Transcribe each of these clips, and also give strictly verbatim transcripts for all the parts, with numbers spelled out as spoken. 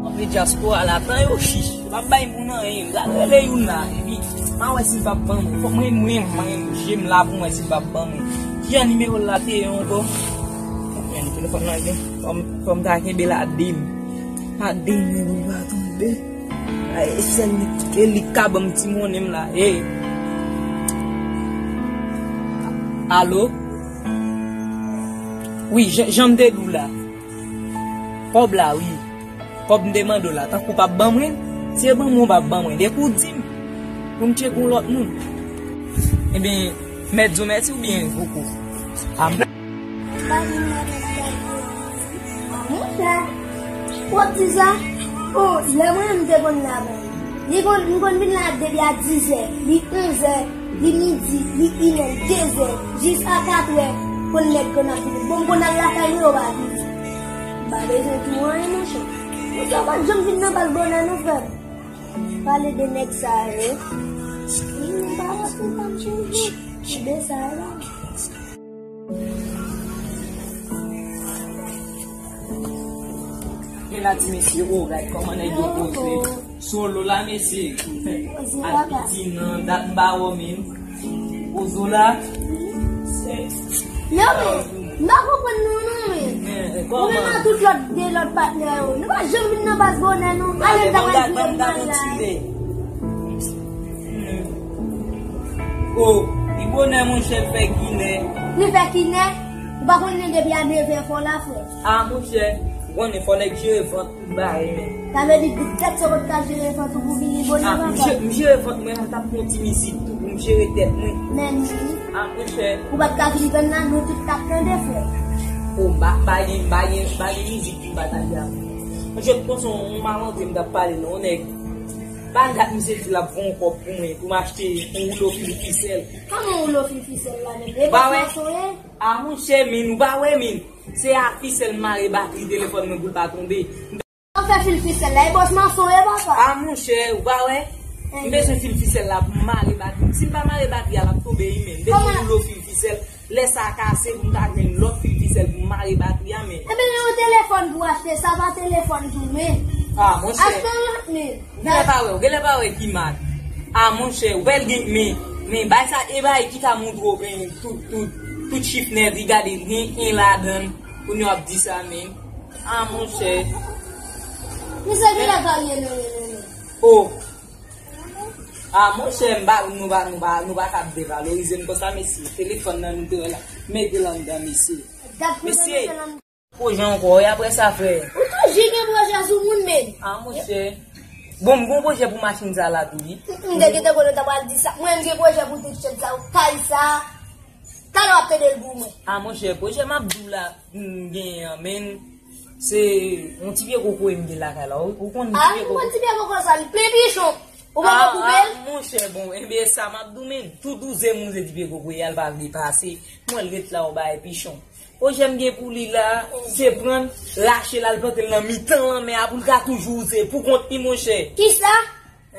Antre dyaspora la, tan yo chich. Yo p ap bay moun anyen. M pral rele youn la. Epi, m a wè si l p ap ban mwen. Fòk mwen, mwen, mwen, je m la pou m wè si l p ap ban mwen. Ki jan nimewo l la te ye ankò? Mwen, telefòn nan gen. Fò m, fò m ta kenbe l a de m. A de m, mwen, pou l pa tonbe. Ay, e sèl li, e li k ka ban m ti monnen m la. Hey. Alo? Wi, jan, jan m te di w la. Kòb la, wi. Kòb m te mande w la, tankou w p ap ban mwen l? Si e ban mwen w p ap ban mwen, depi w di m pou m tcheke yon lòt moun. Ebyen, mèt di w mèsi oubyen poko? A m Monchè, w ap di sa? O, lè mwen menm m te konn la, bon, li konn, m konn vin la depi a dizè, li onzè, li midi, li inè, dezè, jis a katrè, konn nèg konn ap vini. Bon, m konn al lakay mwen, yo pa vini. M pa bezwen di w anyen, monchè. Monchè, w pa t janm vin nan bal bonè, non, frè m. Pale de nèg sa yo. Wi, m pa wè tout pa m chanje. De sa yo la. Gen la ti mesye, o, gad kòman nèg yo poze. Solo la, mesye. Al piti nan dat m pa wè w menm. Poze w la. Yo, men, m pa konprann nou, non, men. Ou menm ak tout lòt, de lòt patnè yo. Nou pa janm vin nan baz bonè, non. Ale, n ta pral jwe nan la. O, li bonè, monchè, l fè kinè. Li fè kinè? Ou pa konnen depi a nevè fò la, frè? A, monchè, ou konnen fò nèg jere vant tout bagay, men. Sa vle di tout tèt se kot ka jere vant ou pou vini bonè, papa? A, m jere, m jere vant mwen, m t ap fè yon ti mizik tou pou m jere tèt mwen. Men, a, monchè. Ou pa t ka vin tann la, nou tout t ap tande, frè. O, m pa, m pa gen, m pa gen, m pa gen mizik pou m pataje avè w. Monchè, tout fason, yon malandren m t ap pale, non, nèg. Pa dat misye di l ap voye yon kòb pou mwen, pou m achte yon woulo fil fisèl. Kòman yon woulo fil fisèl la, nèg? E pa wè? Mason ye? A, monchè, men, ou pa wè, men. Se a fisèl m mare batri telefòn mwen pou l pa tonbe. Ou fè fil fisèl la, e bòs mason ye, papa? A, monchè, ou pa wè? M bezwen fil fisèl la pou m mare batri. Si m pa mare batri a, l ap tonbe, wi, men. M bezwen woulo fil fisèl. Lè sa a kase pou m ta jwenn lòt fil fisèl pou m mare batri a, men. Ebyen, yon telefòn pou achte, sa pa telefòn tou, men. A, monchè. Achte yon lòt, men. Ou genlè pa wè, ou genlè pa wè ki mak. A, monchè, ou pral gen, men, men, bay sa, e bay ki ka montre w, men, tout, tout, tout chif nèt, li gade, gen en ladan l, kounye w ap di sa, men. A, monchè. Misye genlè pa gen, non, non, non, non. O. A, monchè, m pa, nou pa, nou pa, nou pa ka devalorize m konsa, mesye. Telefòn nan nou te wè la. Mete l anndan, mesye. Mesye, pwojè ankò, e apre sa, frè? Ou toujou gen pwojè sou moun, men. A, monchè. Bon, m gon pwojè pou machin sa la tou, wi. M te gentan konnen w ta pral di sa. Mwen, m gen pwojè pou tout chèn sa, kay sa. Talè w ap tande l pou mwen. A, monchè, pwojè m ap di w la, m genyen an, men, se yon ti pye kokoye m gen lakay la. Ou, ou konn ti pye kokoye? A, yon ti pye kokoye sa, li plen pichon. Ou poko koupe l? A, monchè, bon, enben, sa m ap di w, men, tou douze m wouze ti pye kokoye a, l pa vle pase. Mwen, l ret la, yon bagay pichon. Pwojè m gen pou li la, se pran l, rache l, al plante l nan mitan lanmè a, pou l ka toujou wouze pou kont li, monchè. Kisa?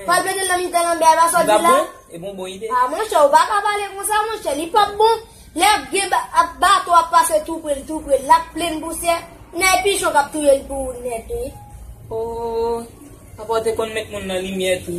Fò l plante l nan mitan lanmè a, e pa sa w di la? Li pa bon? E bon, bon ide. A, monchè, ou pa ka pale konsa, monchè. Li p ap bon. Lè gen ba-, ap bato ap pase tou pre l, tou pre l, l ap plen pousyè. Nan e pichon k ap touye l pou ou nèt, wi. O, papa w te konn met moun nan limyè tou.